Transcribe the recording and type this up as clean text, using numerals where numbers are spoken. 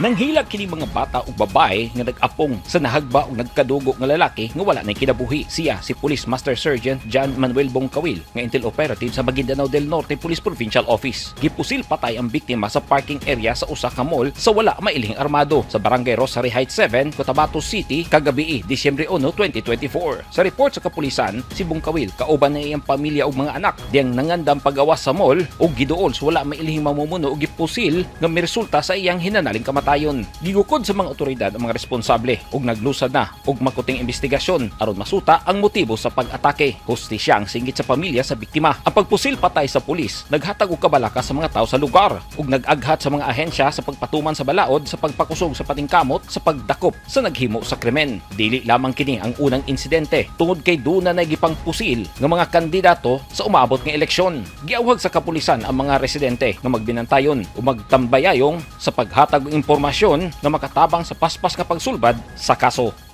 Nanghilag kini mga bata ug babae nga nag-apong sa nahagba ug nagkadugo nga lalaki nga wala nay kinabuhi. Siya si Police Master Sergeant John Manuel Bongkawil nga intel operative sa Maguindanao del Norte Police Provincial Office. Gipusil patay ang biktima sa parking area sa usa ka mall sa wala mailhing armado sa Barangay Rosary Heights 7, Cotabato City kagabi, Disyembre 1, 2024. Sa report sa kapulisan, si Bongkawil kauban na iyang pamilya ug mga anak diyang nangandam pagawas sa mall ug giduol sa wala mailhing mamumuno ug gipusil nga miresulta sa iyang hinanaling kamatayon. Gigukod sa mga otoridad ang mga responsable ug naglusad na og makuting investigasyon aron masuta ang motibo sa pag-atake. Hustisya ang singgit sa pamilya sa biktima. Ang pagpusil patay sa pulis naghatag og kabalaka sa mga tao sa lugar ug nag-aghat sa mga ahensya sa pagpatuman sa balaod sa pagpakusog sa patingkamot sa pagdakop sa naghimo sa krimen. Dili lamang kini ang unang insidente tungod kay duna na gipangpusil nga mga kandidato sa umaabot nga eleksyon. Giawhag sa kapulisan ang mga residente nga magbinantayon o magtambayayong sa paghatag og impormasyon nga makatabang sa paspas nga pagsulbad sa kaso.